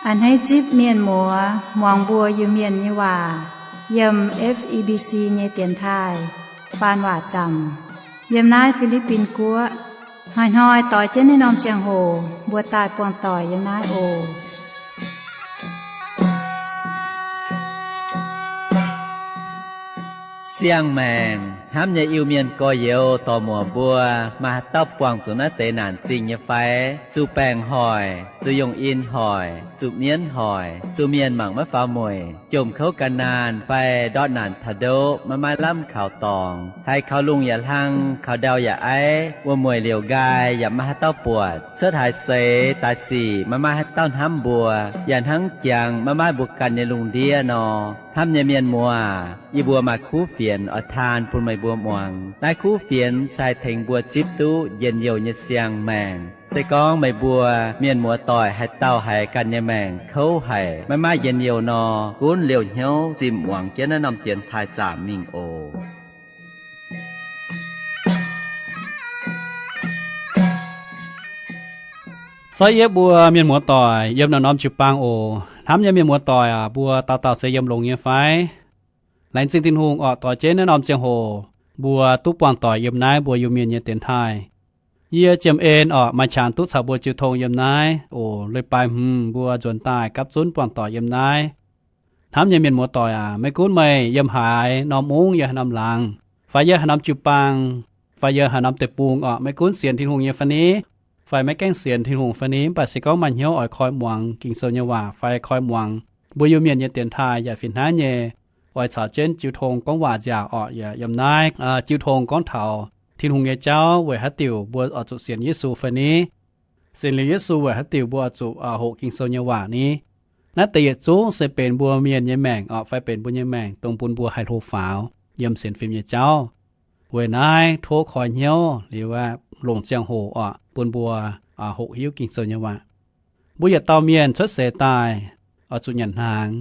A'hneiv zipv mienh muoz muangx mbuo Iu-Mienh nyei waac yiem F E B C nyei dienx taaih faan waac zaamc yiem naaiv Fi^li^bin Guoqv. Hnoi-hnoi doix jienv naaiv norm ziangh hoc mbuo daaih buangh doic yiem naaiv oc. Siang-maengc hnamv nyei Iu-Mienh gorx-youz dorc-muoc mbuo, maaih haaix dauh buangh zuqc naaiv deix naanc zingh nyei fai? Zuqc baengc hoic, zuqc yungh in hoic, zuqc mienv hoic, zuqc mienh mangc maiv faaux mueic, jomc kouv gan naanh fai ndortv naanc taux ndoqv maiv maaih lamh kaux dorngx, haiz kaux lungh yaac hlang, kaux ndau yaac aiv, wuom-mueic liouc nqaai yaac maiv maaih haaix dauh buatc, cuotv haaix seix daaih sic maiv maaih haaix dauh hnamv mbuo, yaac hnangv jangx maiv maaih mbuo ganh nyei lungh ndiev nor, hnamv nyei mienh muoz, yie mbuo maaih kuv fienx oix taan bun meih mbuo muangx. Naaiv kuv fienx se haih tengx mbuo zipv duqv njien-youh nyei siang-maengc. Se gorngv meih mbuo mienh muoz-doic haaix dauh haiz ganh nyei maengc kouv haic, maiv maaih njien-youh nor, gunv liouh hnyouv zimh muangx jienv naaiv norm dienx taaih zaamc mingh oc. Zorqv yie mbuo mienh muoz-doic yiem naaiv norm jiu-baang oc. Hnamv nyei mienh muoz-doic aac, mbuo dauh dauh se yiem longx nyei fai? Laengz zingh Tin-Hungh orqc, doix jienv naaiv norm ziangh hoc mbuo duqv buangh doic yiem naaiv mbuo Iu-Mienh nyei dienx taaih. Yie Jiem En orqc, maaih qangx duqv caux mbuo jiu tong yiem naaiv oc. Leiz-baaix hmz mbuo nzuonx daaih gapv zunv buangh doic yiem naaiv. Hnamv nyei mienh muoz-doic aac, maiv gunv meih yiem haaix norm mungv, yiem haaix norm laangz, fai yiem haaix norm jiu-baang, fai yiem haaix norm deic-bung orqc, maiv gunv sienx Tin-Hungh nyei fai ni, fai maiv gaengh sienx Tin-Hungh fai ni, mv baac se gorngv maaih hnyouv oix koi muangx Ging-Sou nyei waac fai koi muangx mbuo Iu-Mienh nyei dienx taaih yaac fih hnangv nyei, oix caux jienv jiu tong gorngv waac nziaauc orqc, yaac yiem naaiv jiu tong gorngv taux Tin-Hungh nyei jauv weic haaix diuc mbuo oix zuqc sienx Yesu fai ni, sienx liuz Yesu weic haaix diuc mbuo oix zuqc hoqc Ging-Sou nyei waac ni. Naaiv deix yietc zungv se benx mbuo mienh nyei maengc orqc, fai benx mbuo nyei maengc dongh bun mbuo haih hlo faaux yiem sienx fim nyei jauv. Weic naaiv tov koi hnyouv liuz, longc ziangh hoc orqc, bun mbuo hoqc hiuv Ging-Sou nyei waac. Mbuo yietc dauh mienh cuotv seix daaih oix zuqc nyanc hnaangx,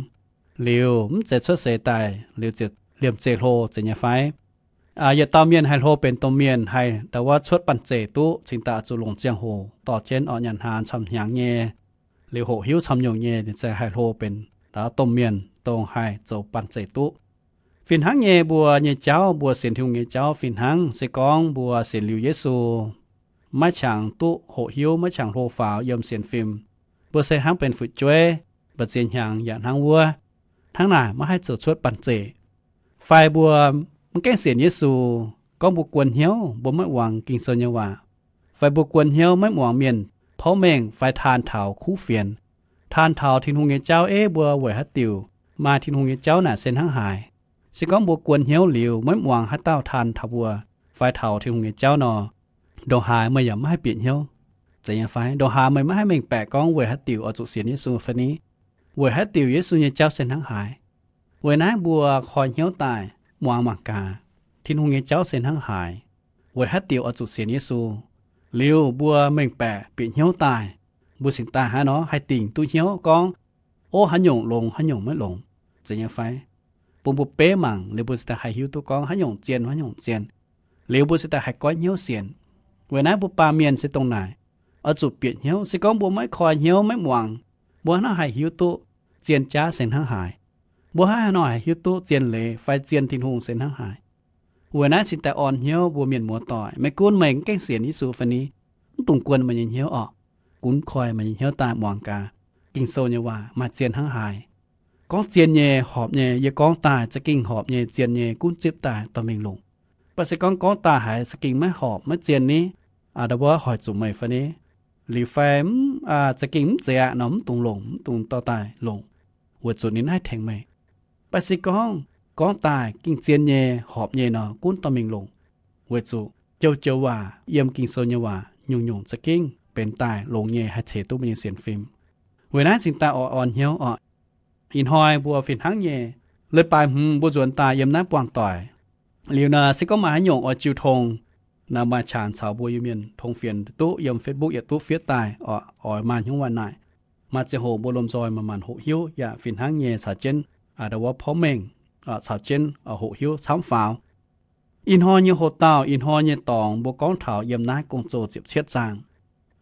liuz mv zeiz cuotv seix daaih liuz ziouc liemh zeih hlo zeiz nyei fai? Yietc dauh mienh haih hlo benx domh mienh, haih ndau wuov cuotv banh zeic duqv cingx daaih oix zuqc longc ziangh hoc dorh jienv orqc, nyanc hnaangx camv-hnyangx nyei, liuz hoqc hiuv camv-nyungc nyei, ninh ziouc haih hlo benx ndau wuov domh mienh dongh haih zoux banh zeic duqv. Fih hnangv nyei mbuo nyei jauv, mbuo sienx Tin-Hungh nyei jauv fih hnangv. Se gorngv mbuo sienx liuz Yesu, maiv qangx duqv hoqc hiuv, maiv qangx hlo faaux yiem sienx fim, mbuo se hnangv benx fu'jueiv, mba'ziex hnyangx yaac hnangv wuov. Hnangv naaic maiv haih zoux cuotv banh zeic. Fai mbuo mv gaengh sienx Yesu, gorngv mbuo guon hnyouv mbuo maiv muangx Ging-Sou nyei waac, fai mbuo guon hnyouv maiv muangx mienh porv mengh fai taan taux kuv fienx, taan taux Tin-Hungh nyei jauv, ei mbuo weic haaix diuc maaih Tin-Hungh nyei jauv naaic se hnangv haaix. Se gorngv mbuo guon hnyouv liuz maiv muangx haaix dauh taan taux mbuo fai taux Tin-Hungh nyei jauv nor, ndongc haaix meih yaac maiv haih bieqc hnyouv, zeiz nyei fai? Ndongc haaix meih maiv haih mengh baeqc gorngv weic haaix diuc oix zuqc sienx Yesu fai ni, weic haaix diuc Yesu nyei jauv se hnangv haaix. Weic naaiv mbuo koi hnyouv daaih muangx mangc gaax, Tin-Hungh nyei jauv se hnangv haaix, weic haaix diuc oix zuqc sienx Yesu. Liuz mbuo mengh baeqc bieqc hnyouv daaih, mbuo cingx daaih hnangv nor haih dingc duqv hnyouv gorngv, ov, haaix nyungc longx, haaix nyungc maiv longx, zeiz nyei fai? Bun mbuo beiv mangc liuz mbuo cingx daaih haih hiuv duqv gorngv haaix nyungc zien, haaix nyungc zien. Liuz mbuo cingx daaih haih goiv hnyouv sienx. Weic naaiv mbuo baamh mienh se dongh naaic, oix zuqc bieqc hnyouv. Se gorngv mbuo maiv koi hnyouv, maiv muangx, mbuo hnangv haaix hiuv duqv zien jaav se hnangv haaix? Mbuo hnangv haaix nor haih hiuv duqv zien leiz fai zien Tin-Hungh se hnangv haaix? Weic naaiv cingx daaih orn hnyouv mbuo mienh muoz-doic, maiv gunv meih mv gaengh sienx Yesu fai ni, mv dungx guon meih nyei hnyouv orqc. Gunv koi meih nyei hnyouv daaih muangx gaax Ging-Sou nyei waac maaih zien hnangv haaix. Gorngv zien nyei, horpc nyei, yie gorngv daaih za'gengh horpc nyei, zien nyei, gunv zipv daaih dorh mingh longc. Mv baac se gorngv gorngv daaih haiz za'gengh maiv horpc maiv zien ni, aa, ndau wuov hoic zuqc meih fai ni, liuz fai za'gengh mv zeiz aqv nor, mv dungx longc, mv dungx dorh daaih longc, weic zuqc ninh haih tengx meih. Mv baac se gorngv gorngv daaih gengh zien nyei, horpc nyei nor, gunv dorh mingh longc, weic zuqc joux-joux waac yiem Ging-Sou nyei waac nyungc-nyungc za'gengh benx daaih longx nyei, haih ceix duqv mbuo nyei sienx fim. Weic naaiv cingx daaih oix orn hnyouv oc. Ih hnoi mbuo fih hnangv nyei, leiz-baaix hmz mbuo nzuonx daaih yiem naaiv buangh doic. Liuz naaic se gorngv maaih haaix nyungc oix jiu tong, naaic maaih qangx caux mbuo Iu-Mienh tong fienx duqv yiem Facebook yietc duqv fiev daaih oc. Oix maaih hnyouv waac naaic, maaih ziangh hoc mbuo lomh nzoih manc-manc hoqc hiuv yaac fih hnangv nyei caux jienv aa, ndau wuov porv mengh caux jienv hoqc hiuv camv faaux. Ih hnoi nyei hoc-dauh, ih hnoi nyei dorngx mbuo gorngv taux yiem naaiv Gong-Zoh ziepc cietv zaang.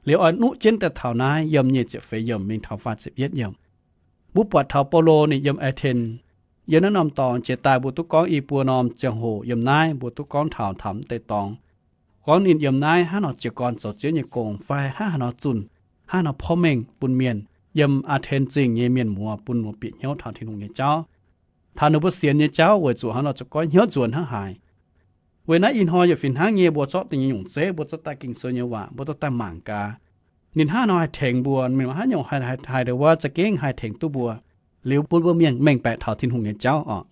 Liuz oix nuqv jienv daaih taux naaiv yiem nyic ziepc feix yiemc mingh taux faah ziepc yietv yiemc. Mbuo buatc taux Baulo ninh yiem Aa^ten, yiem naaiv norm dorngx jiex daaih mbuo duqv gorngv i buo norm ziangh hoc yiem naaiv mbuo duqv gorngv taux taux mv deix dorngx, gorngv ninh yiem naaiv hnangv nor jiez gorn zoux Ziouv nyei gong fai hnangv haaix nor zunh, hnangv haaix nor porv mengh bun mienh yiem Aa^ten Zingh nyei mienh muoz bun muoz bieqc hnyouv taux Tin-Hungh nyei jauv, taux ninh mbuo sienx nyei jauv weic zuqc hnangv haaix nor zoux goiv hnyouv nzuonx hnangv haaix. Weic naaiv ih hnoi yaac fih hnangv nyei, mbuo zorqv deix nyei nyungc zeiv, mbuo zorqv daaih Ging-Sou nyei waac, mbuo zorqv daaih mangc gaax, ninh hnangv haaix nor haih tengx mbuo, ninh hnangv haaix nyungc haih, haih, haih deix wuov za'gengh haih tengx duqv mbuo, liuz bun mbuo mienh mengh baeqc taux Tin-Hungh nyei jauv orqc.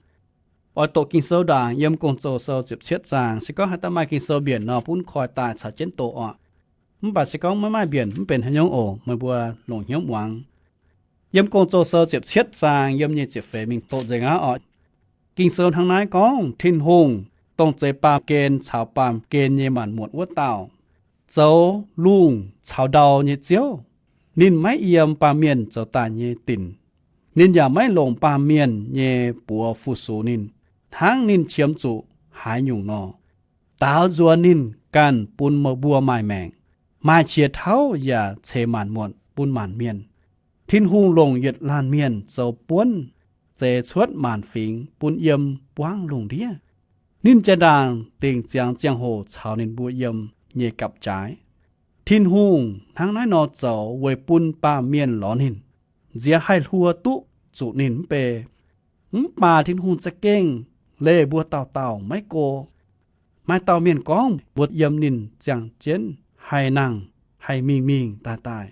Oix doqc Ging-Sou ndaangc yiem Gong-Zoh Sou ziepc cietv zaang. Se gorngv haaix dauh maaih Ging-Sou mbienc nor, bun koi daaih caux jienv doqc orqc. Mv baac se gorngv maiv maaih mbienc mv benx haaix nyungc oc, meih mbuo longc hnyouv muangx. Yiem Gong-Zoh Sou ziepc cietv zaang yiem nyic ziepc feix mingh doqc nzengc aqv orqc. Ging-Sou hnangv naaiv gorngv, Tin-Hungh, dongh zeix baamh gen caux baamh gen nyei maanc muotc wuov dauh, zoux lungh caux ndau nyei Ziouv. Ninh maiv yiem baamh mienh zoux daaih nyei dinc. Ninh yaac maiv longc baamh mienh nyei buoz fu-sux ninh, hnangv ninh qiemx zuqc haaix nyungc nor. Daaux nzuonx ninh ganh bun meih mbuo maaih maengc, maaih qiex tauv yaac ceix maanc muotc bun maanc mienh. Tin-Hungh longc yietc laanh mienh zoux buonv, zeix cuotv maanc fingx bun yiem buangv lungh ndiev. Ninh jaa-ndaangc dingc ziangx ziangh hoc caux ninh mbuo yiem nyei gapv-jaaix. Tin-Hungh hnangv naaiv nor zoux weic bun baamh mienh lorz ninh, nziex haih hluo duqv zuqc ninh mv bei. Mv baac Tin-Hungh za'gengh leih mbuo dauh dauh maiv go. Maaih dauh mienh gorngv mbuo yiem ninh ziangh jienv haih nangh, haih mingh mingh daaih daaih.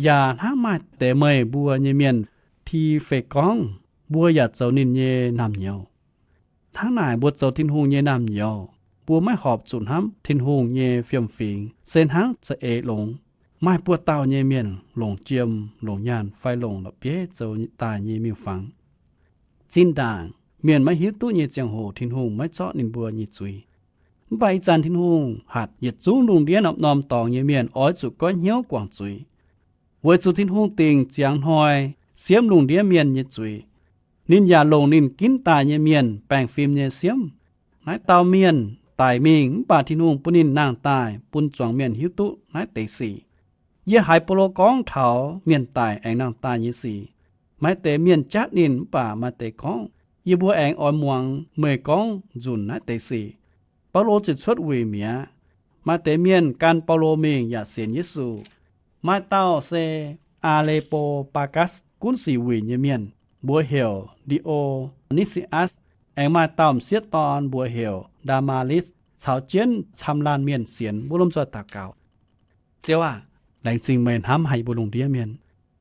Yaac hnangv maaih deix meih mbuo nyei mienh ti fei gorngv, mbuo yaac zoux ninh nyei naamh nyouz. Hnangv naaic, mbuo zoux Tin-Hungh nyei naamh nyouz, mbuo maiv horpc zuqc hnamv Tin-Hungh nyei fiem-fingx se hnangv za'eix longx. Maaih buoz-dauh nyei mienh longc jiem, longc nyaanh fai longc la'bieiv zoux daaih nyei miuc-fangx. Zinh ndaangc mienh maiv hiuv duqv nyei ziangh hoc Tin-Hungh maiv zorqv ninh mbuo nyei zuiz. Mv baac ih zanc Tin-Hungh hatc yietc zungv lungh ndiev norm-norm dorngx nyei mienh oix zuqc goiv hnyouv guangc zuiz, weic zuqc Tin-Hungh dingc ziangx hnoi siemv lungh ndiev mienh nyei zuiz. Ninh yaac longc ninh ginv daaih nyei mienh baengh fim nyei siemv. Naaiv dauh mienh daic mingh mv baac Tin-Hungh bun ninh nangh daaih bun zuangx mienh hiuv duqv naaiv deix sic. Yie haiz Baulo gorngv taux mienh daic aengx nangh daaih nyei sic. Maaih deix mienh jatv ninh mv baac maaih deix gorngv, yie mbuo aengx oix muangx meih gorngv nzunc naaiv deix sic. Baulo ziouc cuotv wuic mi'aqv. Maaih deix mienh gan Baulo mingh yaac sienx Yesu. Maaih dauh se Aa^le^bo^baa^gatc gunv sic wuic nyei mienh, mbuox heuc Ndi^o^ni^si^atc. Aengx maaih dauh m'sieqv dorn mbuox heuc Ndaa^maa^litv caux jienv camv laanh mienh sienx. Mbuo lomh nzoih daux gaux. Ziouv aah! Laengz zingh meih hnamv haic yie mbuo lungh ndiev mienh.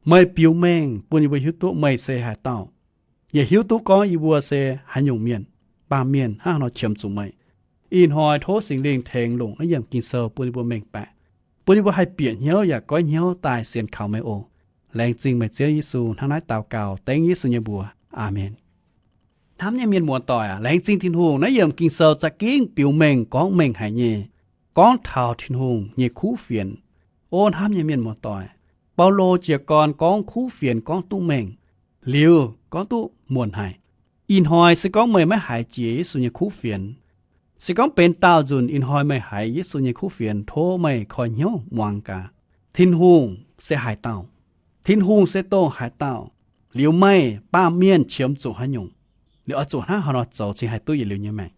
Meih biux mengh bun yie mbuo hiuv duqv meih se haaix dauh, yaac hiuv duqv gorngv yie mbuo se haaix nyungc mienh, baamh mienh hnangv haaix nor qiemx zuqc meih. Ih hnoi tov Singx Lingh tengx longc naaiv yiemc Ging-Sou bun yie mbuo mengh baeqc, bun yie mbuo haih bieqc hnyouv yaac goiv hnyouv daaih sienx kaux meih oc. Laengz zingh meih Ziouv Yesu. Hnangv naaiv daux gaux dengv Yesu nyei mbuox. Aamen. Hnamv nyei mienh muoz-doic aac, laengz zingh Tin-Hungh. Naaiv yiemc Ging-Sou za'gengh biux mengh gorngv mengh haic nyei, gorngv taux Tin-Hungh nyei kuv fienx. O hnamv nyei mienh muoz-doic, Baulo jiez gorn gorngv kuv fienx gorngv duqv mengh, liuz gorngv duqv muonc haic. Ih hnoi se gorngv meih maiv haiz jiex Yesu nyei kuv fienx, se gorngv benx daauh nzunc ih hnoi meih haiz Yesu nyei kuv fienx, tov meih koi hnyouv muangx gaax, Tin-Hungh se haaix dauh? Tin-Hungh se dongh haaix dauh? Liuz meih baamh mienh qiemx zuqc haaix nyungc? Liuz oix zuqc hnangv haaix nor zoux cingx haih duqv yietc liuz nyei maengc?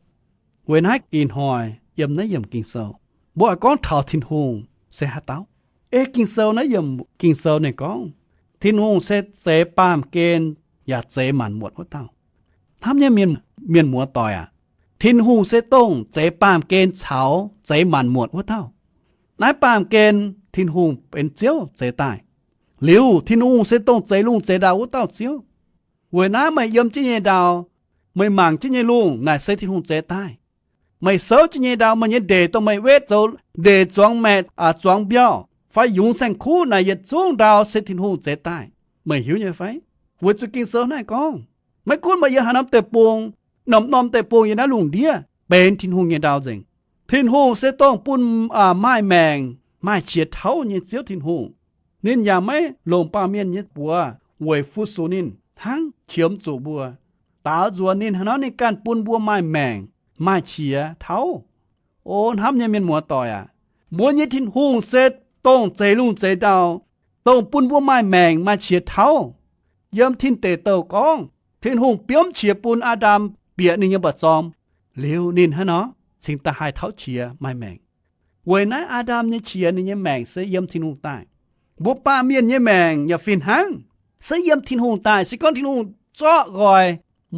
Weic naaiv ih hnoi yiem naaiv yiemc Ging-Sou, mbuo oix gorngv taux Tin-Hungh se haaix dauh. Ei Ging-Sou naaiv yiemc Ging-Sou ninh gorngv, Tin-Hungh se zeix baamh gen yaac zeix maanc muotc wuov dauh. Hnamv nyei mienh, mienh muoz-doic aac, Tin-Hungh se dongh zeix baamh gen caux zeix maanc muotc wuov dauh. Naaiv baamh gen Tin-Hungh benx Ziouv zeix daaih. Liuz Tin-Hungh se dongh zeix lungh zeix ndau wuov dauh Ziouv. Weic naaiv meih yiem jienv nyei ndau, meih mangc jienv nyei lungh naaic se Tin-Hungh zeix daaih. Meih souv jienv nyei ndau, meih nyei ndeic dongh meih wetv zoux ndeic zuangx maeqc, zuangx mbiauh, fai yungz saeng-kuv naaic yietc zungv ndau se Tin-Hungh zeix daaih. Meih hiuv nyei fai? Weic zuqc Ging-Sou naaiv gorngv, maiv gunv meih yiem haaix norm deic-bung, norm-norm deic-bung yiem naaiv lungh ndiev benx Tin-Hungh nyei ndau nzengc. Tin-Hungh se dongh bun maaih maengc, maaih qiex tauv nyei Ziouv Tin-Hungh. Ninh yaac maiv longc baamh mienh nyei buoz weic fu-sux ninh hnangv qiemx zuqc mbuo. Daaux nzuonx ninh hnangv nor ninh ganh bun mbuo maaih maengc, maaih qiex tauv. O hnamv nyei mienh muoz-doic aac, mbuo nyei Tin-Hungh se dongh zeix lungh zeix ndau, dongh bun mbuo maaih maengc, maaih qiex tauv. yiem tin deic douh gorngv Tin-Hungh biomv qiex bun Aa^ndam bieqc ninh nyei mba'zorng, liuz ninh hnangv nor cingx daaih haih tauv qiex maaih maengc. Weic naaiv Aa^ndam nyei qiex ninh nyei maengc se yiem Tin-Hungh daaih. Mbuo baamh mienh nyei maengc yaac fih hnangv, se yiem Tin-Hungh daaih. Se gorngv Tin-Hungh zorqv nqoi,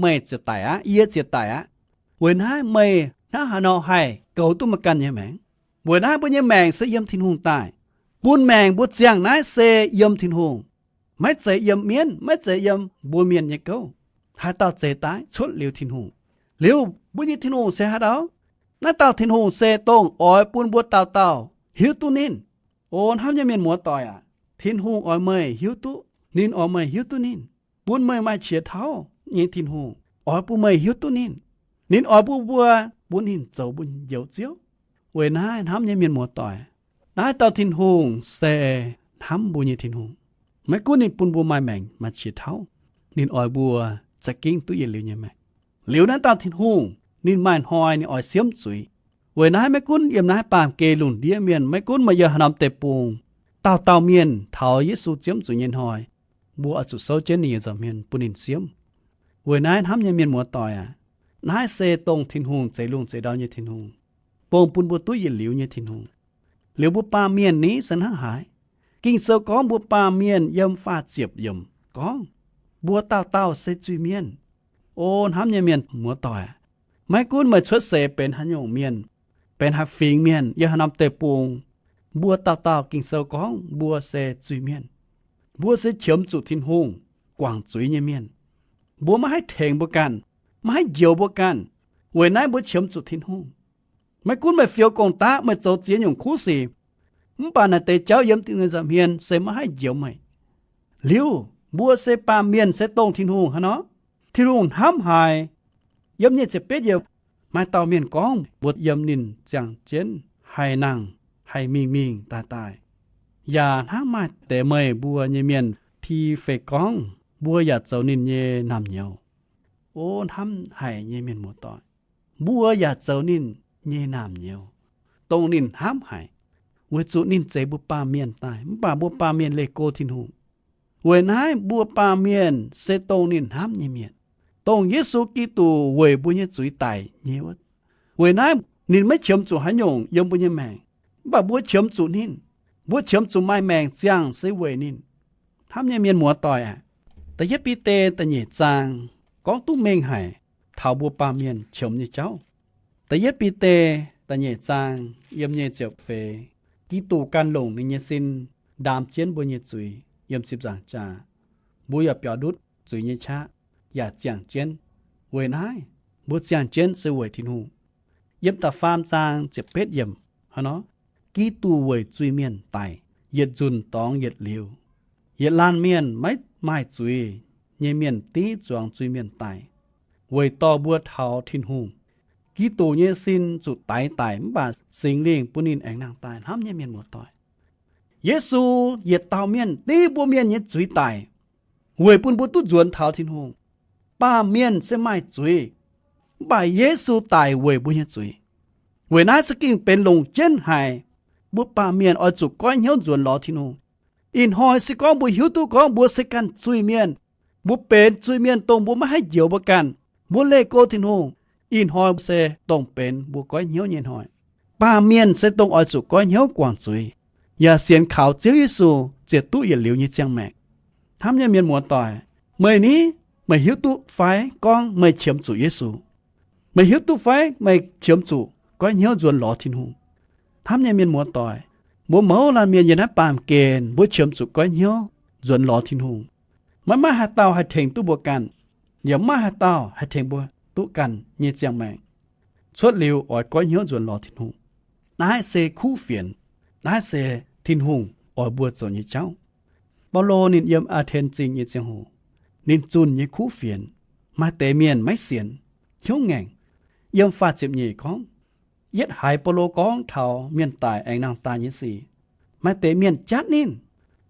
meih ziouc daic aqv, yie ziouc daic aqv. Weic naaiv meih hnangv haaix nor haih goux duqv meih ganh nyei maengc? Weic naaiv mbuo nyei maengc se yiem Tin-Hungh daaih. Bun maengc mbuo ziangh naaiv se yiem Tin-Hungh, maiv zeiz yiem mienv, maiv zeiz yiem mbuo mienh nyei gouv. Haaix dauh zeix daaih? Cuotv liuz Tin-Hungh. Liuz mbuo nyei Tin-Hungh se haaix dauh? Naaiv dauh Tin-Hungh se dongh oix bun mbuo dauh dauh hiuv duqv ninh. O hnamv nyei mienh muoz-doic aac, Tin-Hungh oix meih hiuv duqv ninh, oix meih hiuv duqv ninh. Bun meih maaih qiex tauv nyei Tin-Hungh oix bun meih hiuv duqv ninh. Ninh oix bun mbuo, bun ninh zoux mbuo Njoux Ziouv. Weic naaiv hnamv nyei mienh muoz-doic, naaiv dauh Tin-Hungh se hnamv mbuo nyei Tin-Hungh. Maiv gunv ninh bun mbuo maaih maengc maaih qiex tauv, ninh oix mbuo za'gengh duqv yietc liuz nyei maengc. Liuz naaiv dauh Tin-Hungh ninh maaih hnoi ninh oix siemv zuiz. Weic naaiv maiv gunv yiem naaiv baamh gen lungh ndiev mienh, maiv gunv meih yiem haaix norm deic-bung, dauh dauh mienh taux Yesu ziemv zuiz nyei hnoi, mbuo oix zuqc souv jienv ninh nyei nza'hmien bun ninh siemv. Weic naaiv hnamv nyei mienh muoz-doic aac, naaiv se dongh Tin-Hungh zeix lungh zeix ndau nyei Tin-Hungh, dongh bun mbuo duqv yietc liuz nyei Tin-Hungh. Liuz mbuo baamh mienh ni se hnangv haaix? Ging-Sou gorngv mbuo baamh mienh yiem faah ziepc yiemc gorngv, mbuo dauh dauh se zuiz-mienh. O hnamv nyei mienh muoz-doic aac, maiv gunv meih cuotv seix benx haaix nyungc mienh, benx haaix fingx mienh, yiem haaix norm deic-bung, mbuo dauh dauh Ging-Sou gorngv mbuo se zuiz-mienh. Mbuo se qiemx zuqc Tin-Hungh guangc zuiz nyei mienh. Mbuo maiv haih tengx mbuo ganh, maiv haih njoux mbuo ganh. Weic naaiv mbuo qiemx zuqc Tin-Hungh. Maiv gunv meih fiou gong-daqv, meih zoux ziex nyungc kuv sic, mv baac naaic deix jauv yiem ninh nza'hmien se maiv haih njoux meih. Liuz mbuo se baamh mienh se dongh Tin-Hungh hnangv nor, Tin-Hungh hnamv haic. Yiem nyic ziepc betv yiemc, maaih dauh mienh gorngv mbuo yiem ninh ziangh jienv haih nangh, haih mingh mingh daaih daaih. Yaac hnangv maaih deix meih mbuo nyei mienh ti fei gorngv mbuo yaac zoux ninh nyei naamh nyouz. O hnamv haic nyei mienh muoz-doic, mbuo yaac zoux ninh nyei naamh nyouz, dongh ninh hnamv haic, weic zuqc ninh zeix mbuo baamh mienh daaih. Mv baac mbuo baamh mienh leih go Tin-Hungh. Weic naaiv mbuo baamh mienh se dongh ninh hnamv nyei mienh, dongh Yesu Giduc weic mbuo nyei zuiz daic nyei wuov. Weic naaiv ninh maiv qiemx zuqc haaix nyungc yiem mbuo nyei maengc, mv baac mbuo qiemx zuqc ninh. Mbuo qiemx zuqc maaih maengc ziangh se weic ninh. Hnamv nyei mienh muoz-doic aac, Da'yietv Bide da'nyeic zaang gorngv duqv mengh haic taux mbuo baamh mienh qiemx nyei jauv. Da'yietv Bide da'nyeic zaang yiem nyic ziepc feix, Giduc gan longc ninh nyei sin ndaam jienv mbuo nyei zuiz yiem ziepc nzaangc jaax. Mbuo yaac biaux ndutv zuiz nyei qaqv, yaac ziangh jienv. Weic naaiv mbuo ziangh jienv se weic Tin-Hungh. Yiem da'faam zaang ziepc betv yiemc hnangv nor, Giduc weic zuiz-mienh daic, yietc nzunc dorngx yietc liuz. Yietc laanh mienh maiv maaih zuiz nyei mienh div zuangx zuiz-mienh daic, weic dorh mbuo taux Tin-Hungh. Giduc nyei sin zuqc daix daic mv baac Singx Lingh bun ninh aengx nangh daaih. Hnamv nyei mienh muoz-doic, Yesu yietc dauh mienh div mbuo mienh nyei zuiz daic, weic bun mbuo duqv nzuonx taux Tin-Hungh. Baamh mienh se maaih zuiz, mv baac Yesu daic weic mbuo nyei zuiz. Weic naaiv za'gengh benx longc jienv haic. Mbuo baamh mienh oix zuqc goiv hnyouv nzuonx lorz Tin-Hungh. Ih hnoi se gorngv mbuo hiuv duqv gorngv mbuo se ganh zuiz-mienh, mbuo benx zuiz-mienh dongh mbuo maiv haih njoux mbuo ganh, mbuo leih go Tin-Hungh, ih hnoi se dongh benx mbuo goiv hnyouv nyei hnoi. Baamh mienh se dongh oix zuqc goiv hnyouv guangc zuiz, yaac sienx kaux Ziouv Yesu ziouc duqv yietc liuz nyei ziangh maengc. Hnamv nyei mienh muoz-doic, meih ni, meih hiuv duqv fai gorngv meih qiemx zuqc Yesu? Meih hiuv duqv fai meih qiemx zuqc goiv hnyouv nzuonx lorz Tin-Hungh? Hnamv nyei mienh muoz-doic, mbuo mouz laanh mienh yiem naaiv baamh gen mbuo qiemx zuqc goiv hnyouv nzuonx lorz Tin-Hungh. Maiv maaih haaix dauh haih tengx duqv mbuo ganh, yaac maiv maaih haaix dauh haih tengx mbuo duqv ganh nyei ziangh maengc. Cuotv liuz oix goiv hnyouv nzuonx lorz Tin-Hungh. Naaiv se kuv fienx. Naaiv se Tin-Hungh oix mbuo zoux nyei jauv. Baulo ninh yiem Aa^ten Zingh nyei ziangh hoc, ninh zunh nyei kuv fienx. Maaih deix mienh maiv sienx, hnyouv ngaengc. Yiem faah ziepc nyeic gorngv, yietv haiz Baulo gorngv taux mienh daic aengx nangh daaih nyei sic, maaih deix mienh jatv ninh.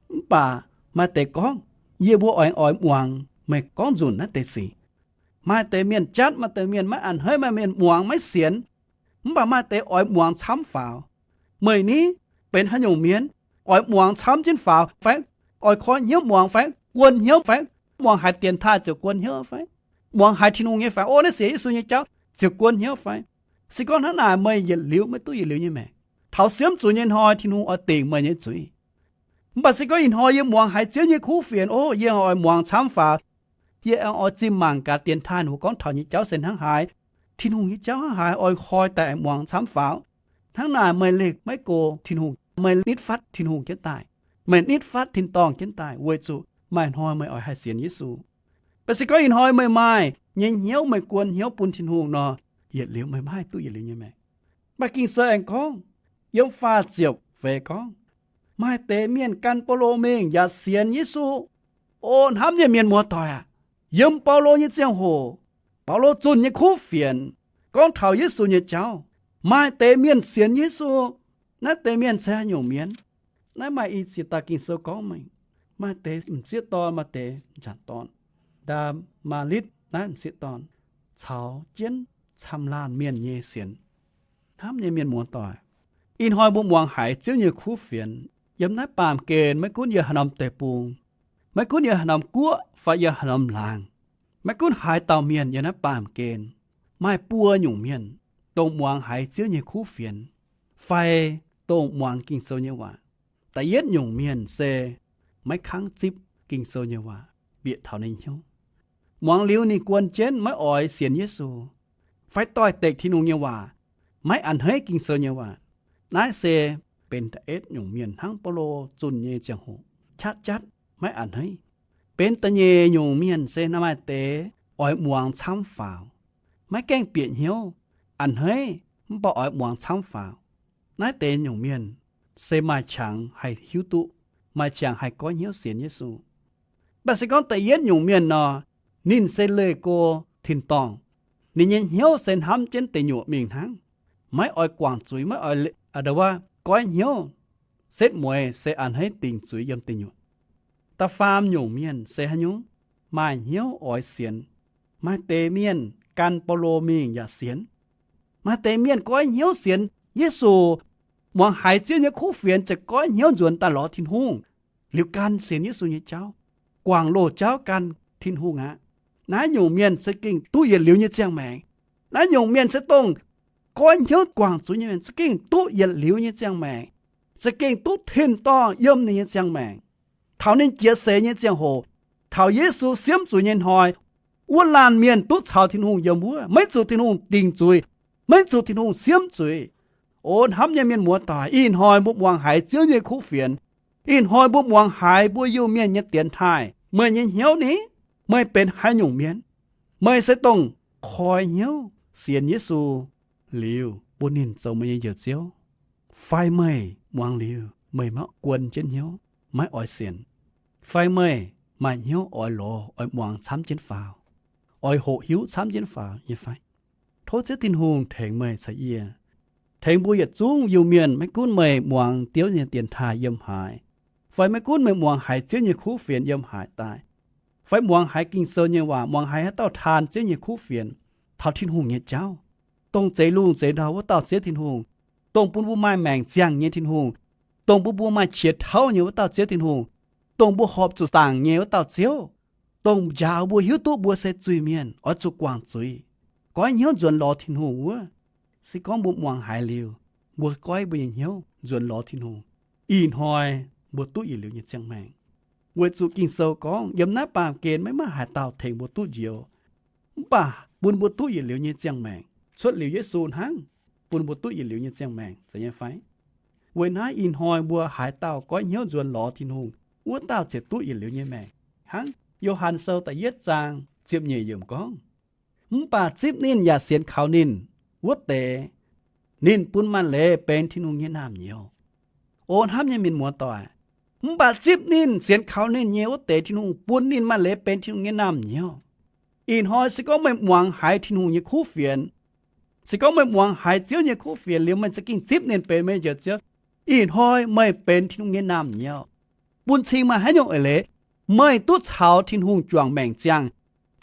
Mv baac maaih deix gorngv, yie mbuo oix, oix muangx meih gorngv nzunc naaiv deix sic. Maaih deix mienh jatv, maaih deix mienh maiv a'hneiv, maaih mienh muangx maiv sienx. Mv baac maaih deix oix muangx camv faaux. Meih ni, benx haaix nyungc mienh? Oix muangx camv jienv faaux fai oix koi hnyouv muangx fai guon hnyouv fai muangx haiz dienx taaih ziouc guon hnyouv fai? Muangx haiz Tin-Hungh nyei fai, o, naaiv sienx Yesu nyei jauv ziouc guon hnyouv fai? Se gorngv hnangv naaic, meih yietc liuz maiv duqv yietc liuz nyei maengc. Taux siemv zuqc nyei hnoi, Tin-Hungh oix dingc meih nyei zuiz. Mv baac se gorngv ih hnoi yie muangx haiz Ziouv nyei kuv fienx, o, yie oix muangx camv faaux, yie oix zinh mangc gaax dienx taaih ninh mbuo gorngv taux nyei jauv se hnangv haaix. Tin-Hungh nyei jauv hnangv haaix, oix koi daaih muangx camv faaux. Hnangv naaic, meih leih maiv go Tin-Hungh, meih nitv fatv Tin-Hungh jienv daaih, meih nitv fatv tin-dorngh jienv daaih, weic zuqc maaih hnoi meih oix haih sienx Yesu. Mv baac se gorngv ih hnoi meih maaih nyei hnyouv, meih guon hnyouv bun Tin-Hungh nor, yietc liuz meih maiv haih duqv yietc liuz nyei maengc. Mv baac Ging-Sou aengx gorngv, yiem faah ziepc feix gorngv, maaih deix mienh gan Baulo mingh yaac sienx Yesu. O hnamv nyei mienh muoz-doic aac, yiem Baulo nyei ziangh hoc, Baulo zunh nyei kuv fienx gorngv taux Yesu nyei jauv, maaih deix mienh sienx Yesu. Naaiv deix mienh se haaix nyungc mienh? Naaiv maaih i ziex dauh Ging-Sou gorngv mingh. Maaih deix m'sieqv dorn, maaih deix m'jangc dorn. Ndaa^maa^litv naaiv m'sieqv dorn caux jienv camv laanh mienh nyei sienx. Hnamv nyei mienh muoz-doic, ih hnoi mbuo muangx haiz Ziouv nyei kuv fienx yiem naaiv baamh gen, maiv gunv yiem haaix norm deic-bung, maiv gunv yiem haaix norm guoqv fai yiem haaix norm laangz, maiv gunv haaix dauh mienh yiem naaiv baamh gen, maaih buo nyungc mienh dongh muangx haiz Ziouv nyei kuv fienx fai dongh muangx Ging-Sou nyei waac. Da'yietv nyungc mienh se maiv kangv zipv Ging-Sou nyei waac, bieqc taux ninh hnyouv. Muangx liuz ninh guon jienv maiv oix sienx Yesu fai doix-dekc Tin-Hungh nyei waac, maiv a'hneiv Ging-Sou nyei waac. Naaiv se benx da'etv nyungc mienh hnangv Baulo zunh nyei ziangh hoc, qaqv jatv maiv a'hneiv. Benx da'nyeic nyungc mienh se maaih deix oix muangx camv faaux, maiv gaengh bieqc hnyouv, a'hneiv mv baac oix muangx camv faaux. Naaiv deix nyungc mienh se maaih qangx haih hiuv duqv, maaih qangx haih goiv hnyouv sienx Yesu. Mv baac se gorngv da'yietv nyungc mienh nor, ninh se leih go tin-dorngh. Ninh nyei hnyouv se hnamv jienv deic nyuoqc mingh hnangv, maiv oix guangc zuiz, maiv oix, a'ndau wuov, goiv hnyouv, setv mueiz se a'hneiv dingc zuiz yiem deic nyuoqc. Da'faam nyungc mienh se haaix nyungc? Maaih hnyouv oix sienx. Maaih deix mienh gan Baulo mingh yaac sienx. Maaih deix mienh goiv hnyouv sienx Yesu, muangx haiz Ziouv nyei kuv fienx ziouc goiv hnyouv nzuonx daaih lorz Tin-Hungh, liuz gan sienx Yesu nyei jauv, guangc loz jauv gan Tin-Hungh aqv. Naaiv nyungc mienh za'gengh duqv yietc liuz nyei ziangh maengc. Naaiv nyungc mienh se dongh goiv hnyouv guangc zuiz nyei mienh za'gengh duqv yietc liuz nyei ziangh maengc, za'gengh duqv tin-dorngh yiem ninh nyei ziangh maengc. Taux ninh jiex seix nyei ziangh hoc, taux Yesu siemv zuiz nyei hnoi, wuov laanh mienh duqv caux Tin-Hungh yiem wuov, maiv zuqc Tin-Hungh dingc zuiz, maiv zuqc Tin-Hungh siemv zuiz. O hnamv nyei mienh muoz-doic, ih hnoi mbuo muangx haiz Ziouv nyei kuv fienx, ih hnoi mbuo muangx haiz mbuo Iu-Mienh nyei dienx taaih, meih nyei hnyouv ni? Meih benx haaix nyungc mienh? Meih se dongh koi hnyouv sienx Yesu liuz bun ninh zoux meih nyei Njoux Ziouv, fai meih muangx liuz meih maiv guon jienv hnyouv, maiv oix sienx, fai meih maaih hnyouv oix lorz, oix muangx camv jienv faaux, oix hoqc hiuv camv jienv faaux nyei fai? Tov Ziouv Tin-Hungh tengx meih caux yie, tengx mbuo yietc zungv Iu-Mienh, maiv gunv meih muangx Ziouv nyei dienx taaih yiem haaix, fai maiv gunv meih muangx haiz Ziouv nyei kuv fienx yiem haaix daaih, fai muangx haiz Ging-Sou nyei waac, muangx haiz haaix dauh taan Ziouv nyei kuv fienx, taux Tin-Hungh nyei jauv, dongh zeix lungh zeix ndau wuov dauh Ziouv Tin-Hungh, dongh bun mbuo maaih maengc ziangh nyei Tin-Hungh, dongh bun mbuo maaih qiex tauv nyei wuov dauh Ziouv Tin-Hungh, dongh mbuo horpc zuqc zaangc nyei wuov dauh Ziouv, dongh njaaux mbuo hiuv duqv mbuo se zuiz-mienh oix zuqc guangc zuiz, goiv hnyouv nzuonx lorz Tin-Hungh wuov. Se gorngv mbuo muangx haiz liuz, mbuo goiv mbuo nyei hnyouv nzuonx lorz Tin-Hungh, ih hnoi mbuo duqv yietc liuz nyei ziangh maengc. Weic zuqc Ging-Sou gorngv yiem naaiv baamh gen maiv maaih haaix dauh tengx mbuo duqv njoux, mv baac bun mbuo duqv yietc liuz nyei ziangh maengc. Cuotv liuz Yesu hnangv bun mbuo duqv yietc liuz nyei ziangh maengc, zeiz nyei fai? Weic naaiv ih hnoi mbuo haaix dauh goiv hnyouv nzuonx lorz Tin-Hungh, wuov dauh ziouc duqv yietc liuz nyei maengc. Hnangv Yo^han Sou da'yietv zaang ziepc nyeic yiemc gorngv, mv baac zipv ninh yaac sienx kaux ninh wuov deix, ninh bun maaih leiz benx Tin-Hungh nyei naamh nyouz. O hnamv nyei mienh muoz-doic, mv baac zipv ninh, sienx kaux ninh nyei wuov deix, Tin-Hungh bun ninh maaih leiz benx Tin-Hungh nyei naamh nyouz. Ih hnoi se gorngv meih muangx haiz Tin-Hungh nyei kuv fienx, se gorngv meih muangx haiz Ziouv nyei kuv fienx liuz, meih za'gengh zipv ninh benx meih Njoux Ziouv, ih hnoi meih benx Tin-Hungh nyei naamh nyouz. Bun cing maaih haaix nyungc eix leiz? Meih duqv caux Tin-Hungh juangc maengc ziangh.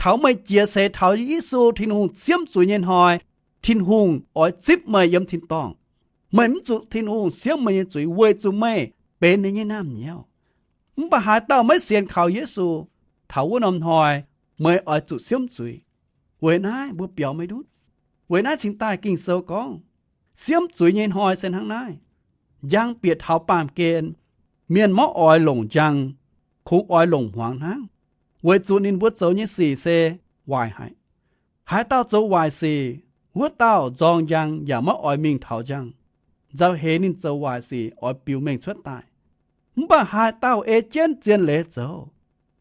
Taux meih jiex seix taux Yesu, Tin-Hungh siemv zuiz nyei hnoi, Tin-Hungh oix zipv meih yiem tin-dorngh. Meih mv zuqc Tin-Hungh siemv meih nyei zuiz weic zuqc meih benx ninh nyei naamh nyouz. Mv baac haaix dauh maiv sienx kaux Yesu, taux wuov norm hnoi, meih oix zuqc siemv zuiz. Weic naaiv mbuo biaux maiv ndutv. Weic naaiv cingx daaih Ging-Sou gorngv, siemv zuiz nyei hnoi se hnangv naaiv. Njang bieqc taux baamh gen, mienh maiv oix longc njang, kungx oix longc hmuangx hnangv, weic zuqc ninh mbuo zoux nyei sic se waaic haic. Haaix dauh zoux waaic sic, wuov dauh nzorng njang yaac maiv oix mingh taux njang, nzauh heix ninh zoux waaic sic oix biux mengh cuotv daaih. Mv baac haaix dauh ei jienv zien leiz zoux,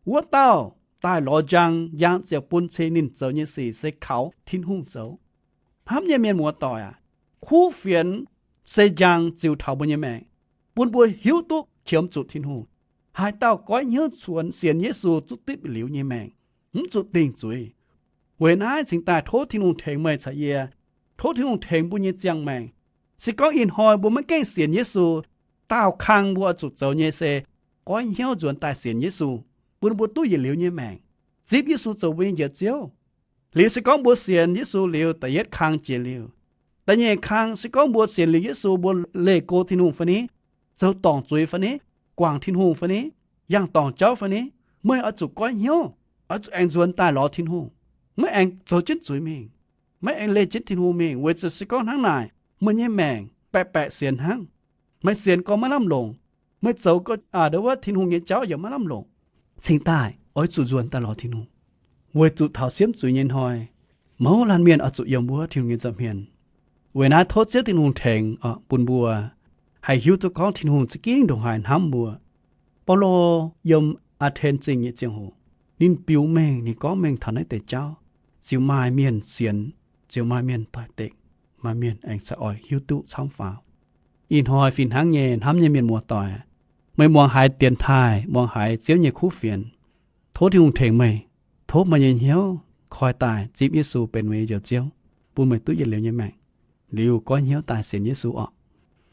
wuov dauh daaih lorz njang. Njang ziouc bun cing ninh zoux nyei sic se kaux Tin-Hungh zoux. Hnamv nyei mienh muoz-doic aac, kuv fienx se njang ziux taux mbuo nyei maengc, bun mbuo hiuv duqv qiemx zuqc Tin-Hungh. Haaix dauh goiv hnyouv cuonx sienx Yesu duqv dipv liuz nyei maengc, mv zuqc dingc zuiz. Weic naaiv cingx daaih tov Tin-Hungh tengx meih caux yie. Tov Tin-Hungh tengx mbuo nyei ziangh maengc. Se gorngv ih hnoi mbuo maiv gaengh sienx Yesu, daauh kang mbuo oix zuqc zoux nyei se goiv hnyouv nzuonx daaih sienx Yesu, bun mbuo duqv yietc liuz nyei maengc, zipv Yesu zoux mbuo nyei Njoux Ziouv. Liuz se gorngv mbuo sienx Yesu liuz, da'yietv kang jiex liuz, da'nyeic kang se gorngv mbuo sienx liuz Yesu, mbuo leih go Tin-Hungh fai ni, zoux dorngc zuiz fai ni, guangc Tin-Hungh fai ni, yangh dorngc jauv fai ni, meih oix zuqc goiv hnyouv, oix zuqc aengx nzuonx daaih lorz Tin-Hungh. Maiv aengx zoux jienv zuiz mingh, maiv aengx leih jienv Tin-Hungh mingh, weic zuqc se gorngv hnangv naaic, meih nyei maengc baeqc baeqc sienx hnangv. Meih sienx gorngv maiv lamh longc, meih zoux gorngv a'ndau wuov Tin-Hungh nyei jauv yaac maiv lamh longc. Cingx daaih oix zuqc nzuonx daaih lorz Tin-Hungh, weic zuqc taux siemv zuiz nyei hnoi, mouz laanh mienh oix zuqc yiem wuov Tin-Hungh nyei nza'hmien. Weic naaiv tov Ziouv Tin-Hungh tengx bun mbuo haih hiuv duqv gorngv Tin-Hungh za'gengh ndongc haaix hnamv mbuo. Baulo yiem Aa^ten Zingh nyei ziangh hoc, ninh biux mengh, ninh gorngv mengh taux naaiv deix jauv, ziouc maaih mienh sienx, ziouc maaih mienh doix-dekc, maaih mienh aengx caux oix hiuv duqv camv faaux. Ih hnoi fih hnangv nyei, hnamv nyei mienh muoz-doic, meih muangx haiz dienx taaih, muangx haiz Ziouv nyei kuv fienx, tov Tin-Hungh tengx meih, tov meih nyei hnyouv koi daaih zipv Yesu benx meih nyei Njoux Ziouv, bun meih duqv yietc liuz nyei maengc, liuz goiv hnyouv daaih sienx Yesu orqc.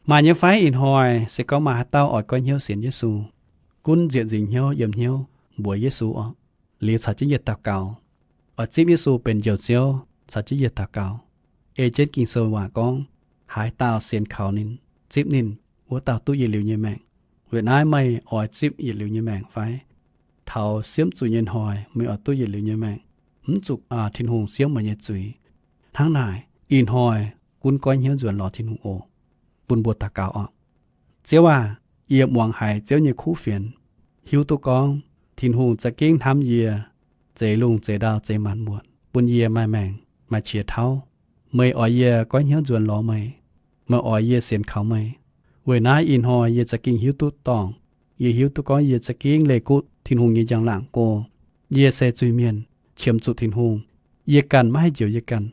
Maaih nyei fai ih hnoi se gorngv maaih haaix dauh oix goiv hnyouv sienx Yesu, gunv nzieqc nzingc hnyouv yiem hnyouv mbuox Yesu orqc, liuz caux jienv yie daux gaux, oix zipv Yesu benx Njoux Ziouv caux jienv yie daux gaux. Ei jienv Ging-Sou waac gorngv, haaix dauh sienx kaux ninh, zipv ninh, wuov dauh duqv yietc liuz nyei maengc. Weic naaiv meih oix zipv yietc liuz nyei maengc fai? Taux siemv zuiz nyei hnoi meih oix duqv yietc liuz nyei maengc, mv zuqc Tin-Hungh siemv meih nyei zuiz. Hnangv naaic, ih hnoi gunv goiv hnyouv nzuonx lorz Tin-Hungh oc. Bun mbuo daux gaux orqc. Ziouv aah! Yie muangx haiz Ziouv nyei kuv fienx, hiuv duqv gorngv Tin-Hungh za'gengh hnamv yie, zeix lungh zeix ndau zeix maanc muotc, bun yie maaih maengc maaih qiex tauv. Meih oix yie goiv hnyouv nzuonx lorz meih. Meih oix yie sienx kaux meih. Weic naaiv ih hnoi yie za'gengh hiuv duqv dorngc. Yie hiuv duqv gorngv yie za'gengh leih gutv Tin-Hungh nyei njang-laangc go. Yie se zuiz-mienh, qiemx zuqc Tin-Hungh. Yie ganh maiv haih njoux yie ganh.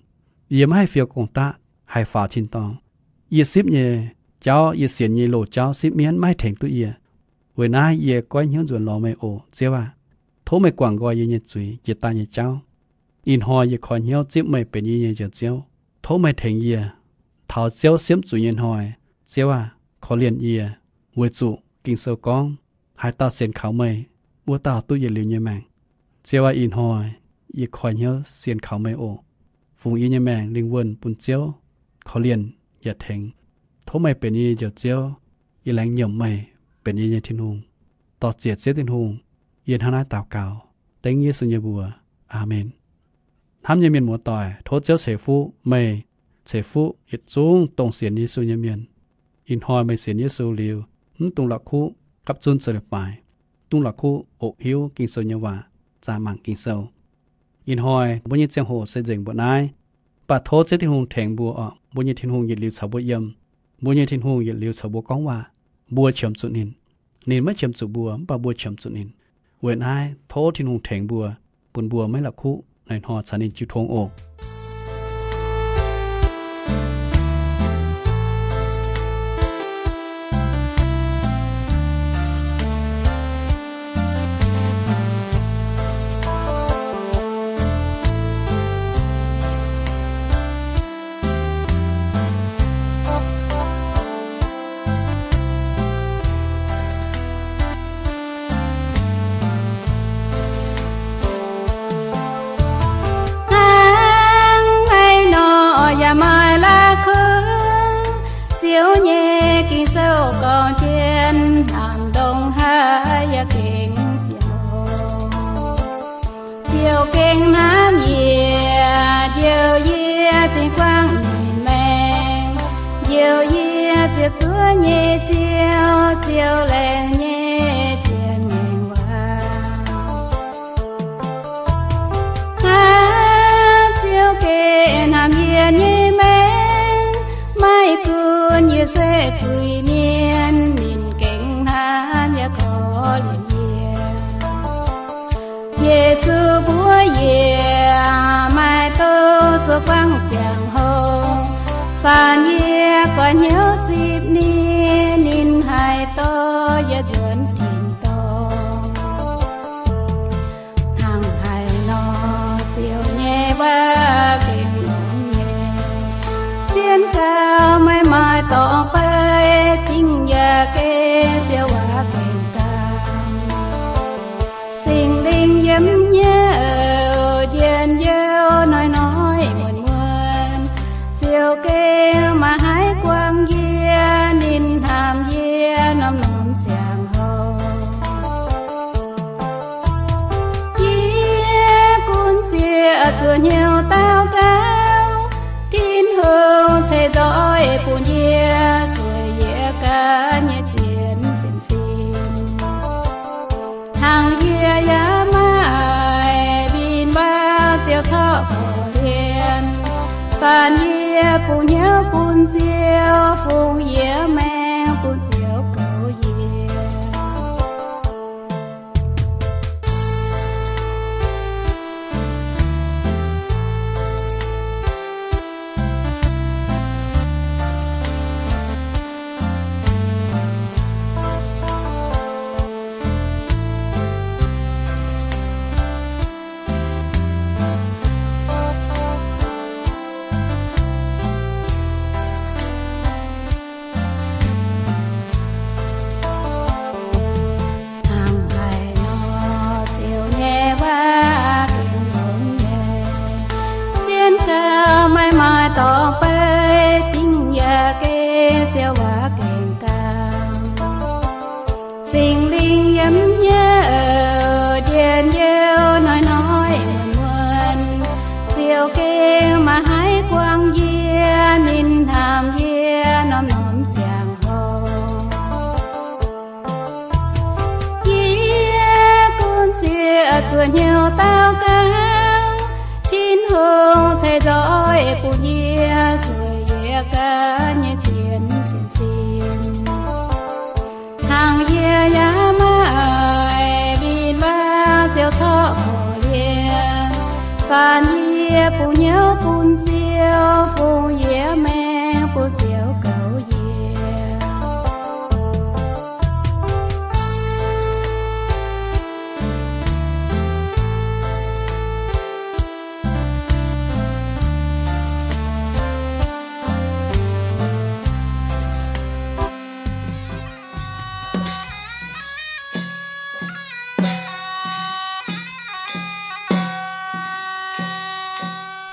Yie maiv haih fiou gong-daqv haih faaux tin-dorngh. Yie sipv nyei jauv, yie sienx nyei loz jauv sipv mienv maiv haih tengx duqv yie. Weic naaiv yie goiv hnyouv nzuonx lorz meih oc, Ziouv aah! Tov meih guangc nqoi yie nyei zuiz jiex daaih nyei jauv. Ih hnoi yie koi hnyouv zipv meih benx yie nyei Njoux Ziouv. Tov meih tengx yie taux Ziouv siemv zuiz nyei hnoi. Ziouv aah! Korv-lienh yie, weic zuqc Ging-Sou gorngv, haaix dauh sienx kaux meih, wuov dauh duqv yietc liuz nyei maengc. Ziouv aah! Ih hnoi yie koi hnyouv sienx kaux meih oc. Fungx yie nyei maengc lingh wuonh bun Ziouv korv-lienh yaac tengx. Tov meih benx yie nyei Njoux Ziouv. Yie laengz nyiemc meih benx yie nyei Tin-Hungh. Dorh ziec Ziouv Tin-Hungh, yie hnangv naaiv daux gaux dengv Yesu nyei mbuox. Aamen. Hnamv nyei mienh muoz-doic, tov Ziouv ceix fuqv meih, ceix fuqv yietc zungv dongh sienx Yesu nyei mienh. Ih hnoi meih sienx Yesu liuz, mv dungx la'kuqv gapv zunv zoux leiz-baaix, dungx la'kuqv hoqc hiuv Ging-Sou nyei waac, zaah mangc Ging-Sou. Ih hnoi mbuo nyei ziangh hoc se nzengc mbuoqc naaiv. Mv baac tov Ziouv Tin-Hungh tengx mbuo oc. Mbuo nyei Tin-Hungh yietc liuz caux mbuo yiem. Mbuo nyei Tin-Hungh yietc liuz caux mbuo gorngv waac. Mbuo qiemx zuqc ninh. Ninh maiv qiemx zuqc mbuo, mv baac mbuo qiemx zuqc ninh. Weic naaiv tov Tin-Hungh tengx mbuo, bun mbuo maiv la'kuqv. Naaiv hnoi caux ninh jiu tong oc. Hnangv naaiv nor yaac maaih la'kuqv, Ziouv nyei Ging-Sou gorngv jienv naaiv ndongc haaix yaac gengh ziangh hoc. Ziouv laengz nyei zien ngaengc waac. Hnangv Ziouv geh hnamv yie nyei maengc, maiv gunv yie se zuiz-mienh, ninh gengh hnamv yaac korv-lienh yie. Yesu mbuox yie, maaih douh zuov guangc ziangh hoc, faanh yie goix hnyouv zipv ninh, ninh haih dorh yie nzuonx tin-dorngh. Hnangv haaix nor Ziouv nyei waac gengh longx nyei. Zien gauh maaih maaih dorngx beiv, zingh yaac gengh Ziouv waac gengh gauh. Singx Lingh yiem nyei oc, njien-youh noic noic muonz muonz, Ziouv gengh maiv haih guangc yie, ninh hnamv yie norm-norm ziangh hoc. Yie gunv Ziouv zuqc hnyouv daux gaux, Tin-Hungh ceix nzoih bun yie, sueih yie ganh nyei zien sienx fim. Hnangv yie yaac maaih win-wangv Ziouv corc korv-lienh. Faanh yie bungx hnyouv bun Ziouv, fungx yie maengx bun Ziouv goux yie. Hnangv haaix nor Ziouv nyei waac gengh longx nyei. Zien gauh maaih maaih dorngx beiv, zingh yaac gengh Ziouv waac gengh gauh. Singx Lingh yiem nyei oc, njien-youh noic noic muonz muonz, Ziouv gengh maiv haih guangc yie, ninh hnamv yie norm-norm ziangh hoc. Yie gunv Ziouv zuqc hnyouv daux gaux, Tin-Hungh ceix nzoih bun yie, sueih yie ganh nyei zien sienx fim. Hnangv yie yaac maaih win-wangv Ziouv corc korv-lienh. Faanh yie bungx hnyouv bun Ziouv, fungx yie maengx bun Ziouv goux yie.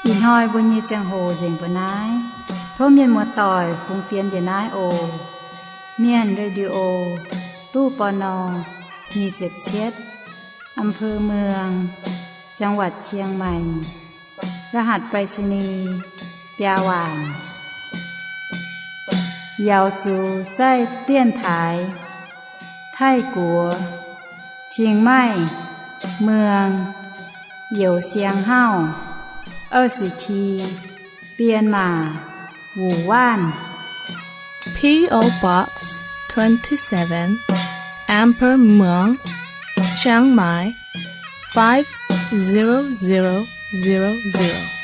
Ih hnoi mbuo nyei ziangh hoc nzengc mbuo naaiv. Tov mienh muoz-doic fungx fienx njiec naaiv oc. Mienh Radio, ตู้ ปณ. nyic ziepc cietv, อำเภอเมือง จังหวัดเชียงใหม่ รหัสไปรษณีย์ biaa waanc. Yaux zuqc zaih dienx taaix Taiv-Guoqv, Chiang Mai, เมือง Youh Siang Hauv, 二十七, Myanmar, Wuhan. P O Box twenty-seven, Amber Muang, Chiang Mai, five zero zero zero zero.